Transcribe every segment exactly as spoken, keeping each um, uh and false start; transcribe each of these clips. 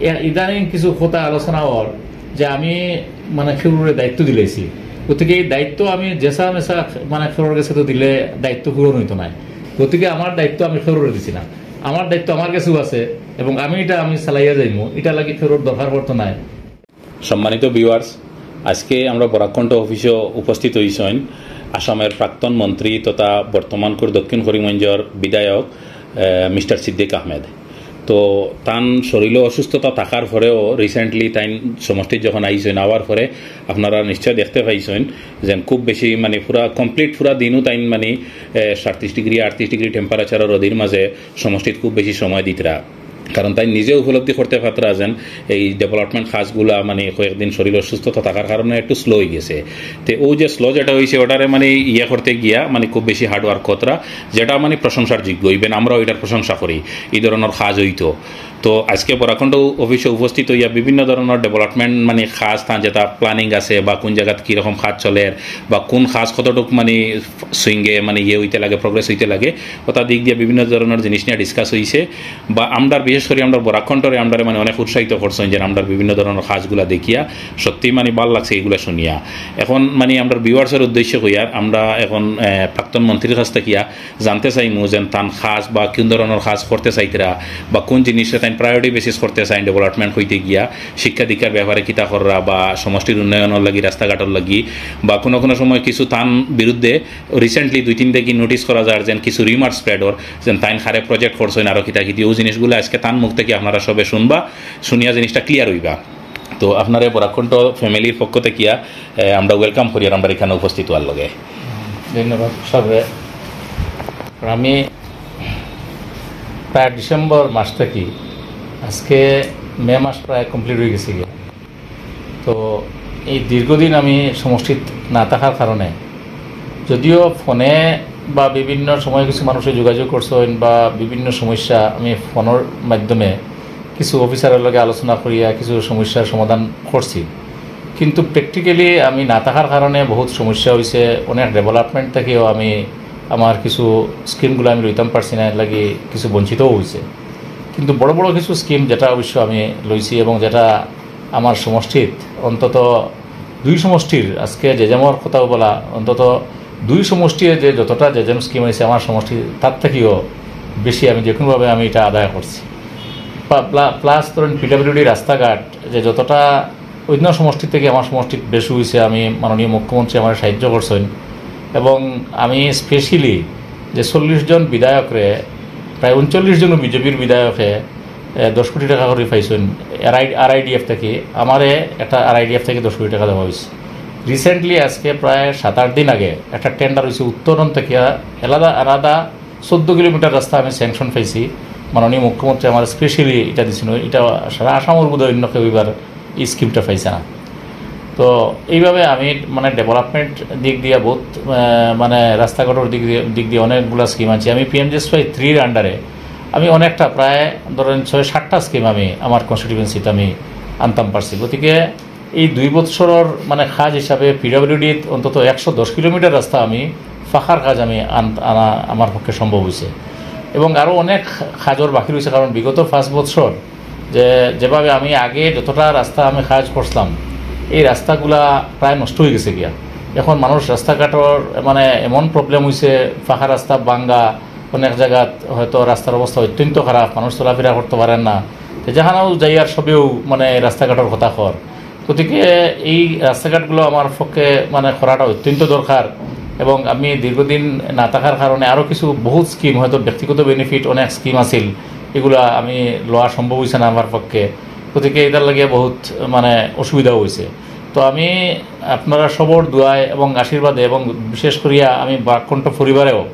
এ-, ইদানিং কিছু কথা আলোচনা অর যে আমি মানে কেউররে দায়িত্ব দিলাইছি, গতিকে এই দায়িত্ব আমি যেসা মেসা মানে কেউরর গেছে তো দিলে দায়িত্ব পূরণ অইতো নায়। গতিকে আমার দায়িত্ব আমি কেউররে দিছি না, আমার দায়িত্ব আমার গেছেউ আছে এবং আমি ইটা আমি চালাইয়া যাইমু, ইটার লাগি কেউরর দরকার পড়তো নায়। সম্মানিত ভিউয়ার্স, আজকে আমরা বরাকণ্ঠ অফিসো উপস্থিত অইছইন আসামর প্রাক্তন মন্ত্রী তথা বর্তমানকুর দক্ষিণ করিমগঞ্জর বিধায়ক, আহ, মিস্টার সিদ্দিক আহমেদ। তো তান শরীরো অসুস্থতা থাকার পরেও recently তাইন সমষ্টিত যখন আইছইন, আওয়ার পরে আপনারা নিশ্চয় দেখতে পাইছইন যে খুব বেশি মানে পুরা complete পুরা দিনও তাইন মানে, আহ, সাতত্রিশ ডিগ্রি, আটত্রিশ ডিগ্রি temperature রোদির মাঝে সমষ্টিত খুব বেশি সময় দিতরা। কারণ তাইন নিজে উপলব্ধি করতে পারতরা যেন এই development কাজগুলা মানে কয়েকদিন শরীর অসুস্থতা থাকার কারণে একটু slow অইগেছে। তে অউ যে slow যেটা অইছে ওটারে মানে ইয়ে করতে গিয়া মানে খুব বেশি hard work করতরা, যেটা মানে প্রশংসার যোগ্য, even আমরাও ইটার প্রশংসা করি, ই ধরনর কাজ অইতো। তো আজকে বরাকণ্ঠ অফিসো উপস্থিত অইয়া বিভিন্ন ধরনর development মানে কাজ তান যেটা planning আছে বা কুন জাগাত কিরকম কাজ চলের বা কুন কাজ কতটুক মানে swing এ মানে ইয়ে অইতে লাগে, progress অইতে লাগে, ওটা দিক দিয়া বিভিন্ন ধরনর জিনিস নিয়া discuss অইছে। বা আমরার, বিশেষ করি আমরার বরাকণ্ঠরে আমরারে মানে অনেক উৎসাহিত করছইন যে আমরার বিভিন্ন ধরনর কাজগুলা দেখিয়া সত্যি মানে ভালা লাগছে ইগুলা শুনিয়া। এখন মানে আমরার viewers এর উদ্দেশ্যে কইয়ার, আমরা এখন, আহ, প্রাক্তন মন্ত্রীর কাছ থাকিয়া জানতে চাইমু যেন তান কাজ বা কুন ধরনর কাজ করতে চাইতরা বা কুন জিনিসে তাইন priority basis করতে চাইন development অইতে গিয়া, শিক্ষা দীক্ষার ব্যাপারে কিতা কররা বা সমষ্টির উন্নয়নর লাগি, রাস্তাঘাটর লাগি বা কুনু কুনু সময় কিছু তান বিরুদ্ধে recently দুই তিন দিন notice করা যার যেন কিছু rumor spread অর, যেন তাইন কারে project করছইন আরো কিতা কিতি, অউ জিনিসগুলা আজকে তান মুখ থাকি আপনারা সবে শুনবা, শুনিয়া জিনিসটা clear অইবা। তো আপনারে বরাকণ্ঠ family র পক্ষ থাকিয়া, এ, আমরা welcome করিয়ার আমরার ইখানো উপস্থিত অওয়ার লাগি। ধন্যবাদ সবরে। আর আমি প্রায় ডিসেম্বর মাস থাকি, আজকে মে মাস প্রায় complete অইগেছে গিয়া। তো এই দীর্ঘদিন আমি সমষ্টিত না থাকার কারণে, যদিও ফোনে বা বিভিন্ন সময় কিছু মানুষে যোগাযোগ করছইন বা বিভিন্ন সমস্যা আমি ফোনর মাধ্যমে কিছু অফিসারর লগে আলোচনা করিয়া কিছু সমস্যার সমাধান করছি, কিন্তু practically আমি না থাকার কারণে বহুত সমস্যা অইছে। অনেক development থাকিও আমি আমার কিছু scheme গুলা আমি লইতাম পারছি না, এর লাগি কিছু বঞ্চিতও অইছে। কিন্তু বড় বড় কিছু scheme যেটা অবশ্য আমি লইছি এবং যেটা আমার সমষ্টিত অন্তত দুই সমষ্টির, আজকে জেজেমর কথাও বলা, অন্তত দুই সমষ্টির যে যতটা জেজেম scheme অইছে আমার সমষ্টি তার থাকিও বেশি আমি যে কোনোভাবে আমি এটা আদায় করছি। পা-, প্লা-, plus ধরেন পিডাব্লিউডি রাস্তাঘাট যে যতটা অন্য সমষ্টি থাকি আমার সমষ্টিত বেশি অইছে, আমি মাননীয় মুখ্যমন্ত্রী আমারে সাহায্য করছইন এবং আমি specially যে চল্লিশ জন বিধায়করে, প্রায় ঊনচল্লিশ জন বিজেপির বিধায়কে, এ, দশ কোটি টাকা করি পাইছইন আরআইডিএফ থাকি, আমারে একটা আরআইডিএফ থাকি দশ কোটি টাকা দেওয়া অইছে। Recently আজকে প্রায় সাত আট দিন আগে একটা tender অইছে উত্তরণ থাকিয়া আলাদা আলাদা চোদ্দ কিলোমিটার রাস্তা আমি sanction পাইছি। মাননীয় মুখ্যমন্ত্রী আমারে specially এটা দিছইন, এটা সারা আসামর বোধহয় অন্য কেউ এবার এই scheme টা পাইছে না। তো এইভাবে আমি মানে development দিক দিয়া বহুত, আহ, মানে রাস্তাঘাটর দিক দিয়া, দিক দিয়া অনেকগুলা scheme আনছি। আমি পিএমজিএসওয়াই থ্রির under এ আমি অনেকটা প্রায় ধরেন ছয় সাতটা scheme আমি আমার constituency ত আমি আনতাম পারছি। গতিকে এই দুই বছরর মানে কাজ হিসাবে পিডাব্লিউডিত অন্তত একশো দশ কিলোমিটার রাস্তা আমি পাকার কাজ আমি আন-, আনা আমার পক্ষে সম্ভব অইছে এবং আরও অনেক কাজর বাকি রইছে, কারণ বিগত পাঁচ বছর যে, যেভাবে আমি আগে যতটা রাস্তা আমি কাজ করছিলাম, এই রাস্তাগুলা প্রায় নষ্ট অইগেছে গিয়া। এখন মানুষ রাস্তাঘাটর মানে এমন problem অইছে, পাকা রাস্তা ভাঙ্গা, অনেক জাগাত হয়তো রাস্তার অবস্থা অত্যন্ত খারাপ, মানুষ চলাফেরা করতে পারেন না। তো যেখানেও যাইয়ার সবেউ মানে রাস্তাঘাটর কথা কর। গতিকে এই রাস্তাঘাটগুলা আমার পক্ষে মানে করাটা অত্যন্ত দরকার এবং আমি দীর্ঘদিন না থাকার কারণে আরও কিছু বহুত scheme, হয়তো ব্যক্তিগত benefit অনেক scheme আছিল, এগুলা আমি লওয়া সম্ভব অইছে না আমার পক্ষে। গতিকে এটার লাগিয়া বহুত মানে অসুবিধা অইছে। তো আমি আপনারা সবর দোয়ায় এবং আশীর্বাদে এবং বিশেষ করিয়া আমি বাককণ্ঠ পরিবারেও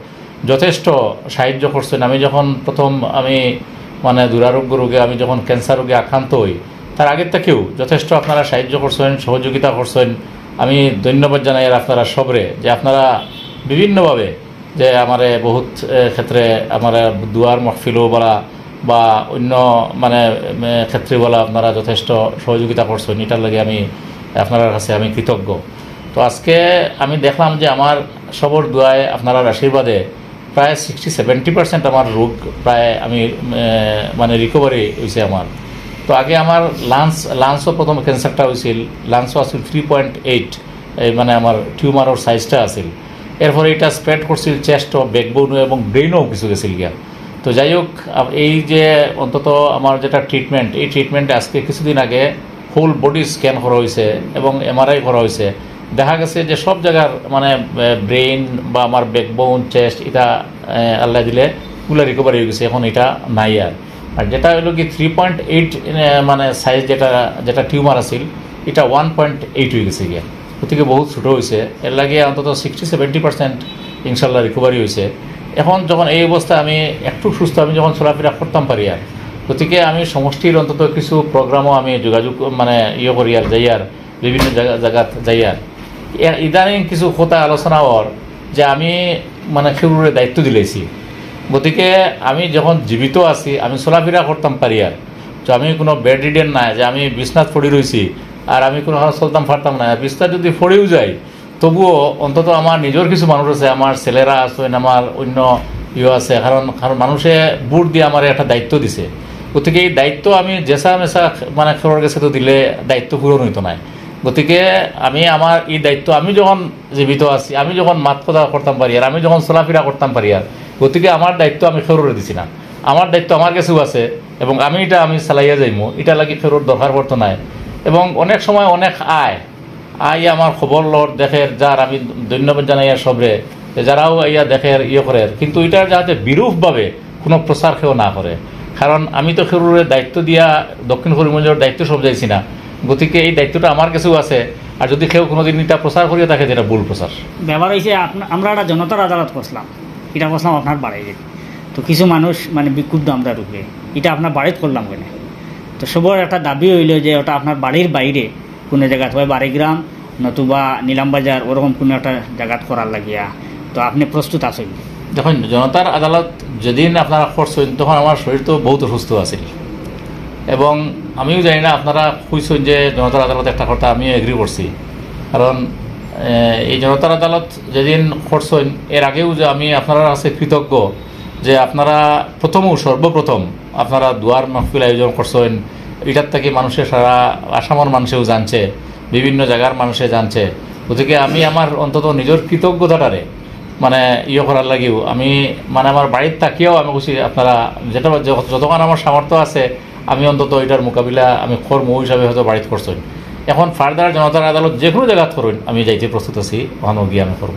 যথেষ্ট সাহায্য করছইন। আমি যখন প্রথম আমি মানে দুরারোগ্য রোগে, আমি যখন cancer রোগে আক্রান্ত অই, তার আগের থাকিও যথেষ্ট আপনারা সাহায্য করছইন, সহযোগিতা করছইন। আমি ধন্যবাদ জানাই আর আপনারা সবরে যে আপনারা বিভিন্নভাবে যে আমারে বহুত, এ, ক্ষেত্রে আমারে দুয়ার মাহফিলও বলা বা অন্য মানে, এ, ক্ষেত্রে বলা আপনারা যথেষ্ট সহযোগিতা করছইন, এটার লাগি আমি আপনারার কাছে আমি কৃতজ্ঞ। তো আজকে আমি দেখলাম যে আমার সবর দোয়ায়, আপনারার আশীর্বাদে প্রায় sixty seventy percent আমার রোগ প্রায় আমি, এ, মানে recovery অইছে আমার। তো আগে আমার লাংস লাংসও প্রথম ক্যান্সারটা হয়েছিল। লাংসও আছিল থ্রি পয়েন্ট এইট, এই মানে আমার টিউমারর সাইজটা আছিল। এরপরে এটা স্প্রেড করছিল চেস্টও, ব্যাকবোনও এবং ব্রেইনও কিছু গেছিল গিয়া। তো যাই হোক, আ- এই যে অন্তত আমার যেটা ট্রিটমেন্ট, এই ট্রিটমেন্ট আজকে কিছুদিন আগে হোল বডি স্ক্যান করা হয়েছে এবং এমআরআই করা হয়েছে। দেখা গেছে যে সব জায়গার মানে ব্রেইন বা আমার ব্যাকবোন, চেস্ট, এটা আহ, আল্লাহ দিলে পুরা রিকভারি হয়ে গেছে, এখন এটা নাই আর। আর যেটা হলো কি থ্রি পয়েন্ট এইট মানে সাইজ, যেটা যেটা টিউমার আছিল, এটা ওয়ান পয়েন্ট এইট হয়ে গেছে গিয়া। গতিকে বহুত ছোটো হয়েছে। এর লাগে অন্তত সিক্সটি সেভেন্টি পার্সেন্ট ইনশাল্লাহ রিকভারি হয়েছে। এখন যখন এই অবস্থা, আমি একটু সুস্থ, আমি যখন চলাফেরা করতাম পারি আর, গতিকে আমি সমষ্টির অন্তত কিছু প্রোগ্রামও আমি যোগাযোগ মানে ইয়ে করি আর যাই আর, বিভিন্ন জায়গা জায়গাত যাই আর। এ- ইদানিং কিছু কথা আলোচনা অর যে আমি মানে কেউরে দায়িত্ব দিলাইছি। গতিকে আমি যখন জীবিত আছি, আমি চলাফেরা করতাম পারি আর, তো আমি কোনো বেড রিডেন নাই যে আমি বিছনাত পড়ি রইছি আর আমি কোনো কারণে চলতাম পারতাম না। বিছনাত যদি পড়িও যাই, তবুও অন্তত আমার নিজর কিছু মানুষ আছে, আমার ছেলেরা আছইন, আমার অন্য ইয়ে আছে, কারণ কারণ মানুষে ভোট দিয়া আমারে একটা দায়িত্ব দিছে। গতিকে এই দায়িত্ব আমি যেসা মেসা মানে কেউর গেছে তো দিলে দায়িত্ব পূরণ হইতো নায়। গতিকে আমি আমার এই দায়িত্ব, আমি যখন জীবিত আছি, আমি যখন মাত কথা করতাম পারি আর আমি যখন চলাফেরা করতাম পারি আর, গতিকে আমার দায়িত্ব আমি কেউরে দিছি না। আমার দায়িত্ব আমার গেছেও আছে এবং আমি এটা আমি চালাইয়া যাইমু, এটা লাগি কেউর দরকার পড়তো নায়। এবং অনেক সময় অনেক আয় আইয়া আমার খবর লর, দেখের, যার আমি ধন্যবাদ জানাই আর সবরে, যে যারাও আইয়া দেখের, ইয়ে করের, কিন্তু এটার যাতে বিরূপভাবে কোনো প্রচার কেউ না করে। কারণ আমি তো কেউরে দায়িত্ব দিয়া দক্ষিণ করিমগঞ্জর দায়িত্ব সব যাইছি না, গতিকে এই দায়িত্বটা আমার কাছেও আছে। আর যদি কেউ কোনোদিন এটা প্রচার করিয়া থাকে, যেটা ভুল প্রচার। ব্যাপার হইছে, আপনা- আমরা একটা জনতার আদালত করছিলাম, এটা করছিলাম আপনার বাড়িত। তো কিছু মানুষ মানে বিক্ষুব্ধ আমরার উপরে, এটা আপনার বাড়িত করলাম কেনে? তো সবর একটা দাবি হইল যে ওটা আপনার বাড়ির বাইরে কোনো জায়গাত, হয় বাড়িগ্রাম নতুবা নিলামবাজার, ওরকম কোনো একটা জায়গাত করার লাগিয়া। তো আপনি প্রস্তুত আছেন? দেখুন, জনতার আদালত যেদিন আপনারা করছেন, তখন আমার শরীর তো বহুত অসুস্থ আছিল, এবং আমিও জানি না আপনারা কইছেন যে জনতার আদালত একটা কথা, আমিও এগ্রি করছি। কারণ এ, এই জনতার আদালত যেদিন করছেন, এর আগেও যে আমি আপনার কাছে কৃতজ্ঞ যে আপনারা প্রথম, সর্বপ্রথম আপনারা দোয়ার মাহফিল আয়োজন করছেন। এটার থাকি মানুষে, সারা আসামর মানুষেও জানছে, বিভিন্ন জায়গার মানুষে জানছে। গতিকে আমি আমার অন্তত নিজর কৃতজ্ঞতাটারে মানে ইয়ে করার লাগিও আমি মানে আমার বাড়িত থাকিয়াও আমি কইছি, আপনারা যেটা যত- যতক্ষণ আমার সামর্থ্য আছে আমি অন্তত এটার মোকাবিলা আমি করমু হিসাবে হয়তো বাড়িত করছেন। এখন ফার্দার জনতার আদালত যে কোনো জায়গাত করইন, আমি যাইতে প্রস্তুত আছি, ওখানেও গিয়ে আমি করবো।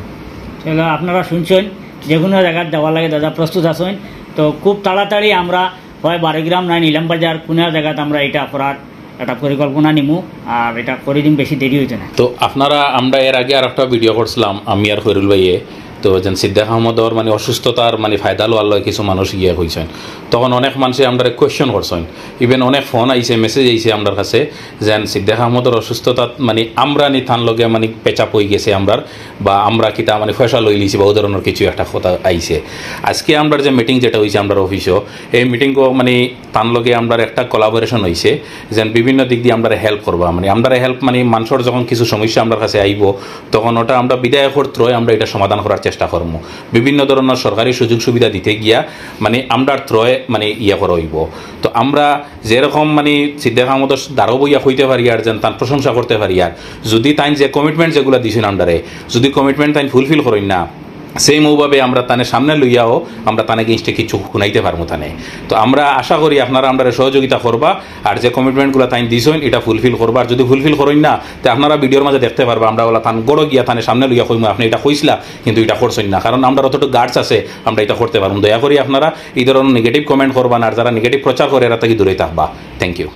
চলো, আপনারা শুনছেন, যে কোনো জায়গাত যাওয়ার লাগে দাদা প্রস্তুত আছেন। তো খুব তাড়াতাড়ি আমরা হয় বারোগ্রাম নয় নিলামবাজার কোনো জায়গাত আমরা এটা করার একটা পরিকল্পনা নিমু, আর এটা করে দিন, বেশি দেরি হইতো না। তো আপনারা, আমরা এর আগে আর একটা ভিডিও করছিলাম আমি আর খৈরুল ভাইয়ে, তো যেন সিদ্দিক আহমদর মানে অসুস্থতার মানে ফায়দা লওয়ার লগে কিছু মানুষ গিয়া কইছেন, তখন অনেক মানুষে আমরা কোয়েশ্চন করছেন, ইভেন অনেক ফোন আইছে, মেসেজ আইছে আমরার কাছে, যেন সিদ্দিক আহমদর অসুস্থতাত মানে আমরা নি তান লগে মানে প্যাচ আপ হয়ে গেছে আমরার, বা আমরা কিতা মানে পয়সা লই লিছি বা ও ধরনের কিছু একটা কথা আইছে। আজকে আমরার যে মিটিং যেটা হইছে আমরার অফিসও, এই মিটিংও মানে তান লগে আমরার একটা কোলাবোরেশন হইছে, যেন বিভিন্ন দিক দিয়ে আমরারে হেল্প করবা। মানে আমরারে হেল্প মানে মানুষর যখন কিছু সমস্যা আমরার কাছে আইবো, তখন ওটা আমরা বিধায়কর থ্রুয়ে আমরা এটা সমাধান করার চেষ্টা করমু। বিভিন্ন ধরনের সরকারি সুযোগ সুবিধা দিতে গিয়া মানে আমরার থ্রুয়ে মানে ইয়ে করা হইবো। তো আমরা যেরকম মানে সিদ্দিক আহমদর দ্বারও বইয়া কইতে পারি আর যেন তান প্রশংসা করতে পারি, আর যদি তাইন যে কমিটমেন্ট যেগুলা দিছেন আমরারে, যদি কমিটমেন্ট তাইন ফুলফিল করইন না, সেম ওভাবে আমরা তানে সামনে লইয়াও আমরা তানে against-এ কিছু শুনাইতে পারমু তানে। তো আমরা আশা করি আপনারা আমরারে সহযোগিতা করবা, আর যে কমিটমেন্টগুলা তাইন দিছইন এটা ফুলফিল করবা। আর যদি ফুলফিল করইন না, তে আপনারা ভিডিওর মাঝে দেখতে পারবা আমরা ওলা তান গড়ো গিয়া তানে সামনে লইয়া কইমু, আপনি এটা কইছিলা কিন্তু এটা করছইন না। কারণ আমরার অতটুকু গাটস আছে, আমরা এটা করতে পারমু। দয়া করি আপনারা এই ধরনের নেগেটিভ কমেন্ট করবা না, আর যারা নেগেটিভ প্রচার করে এরা থাকি দূরে থাকবা। Thank you.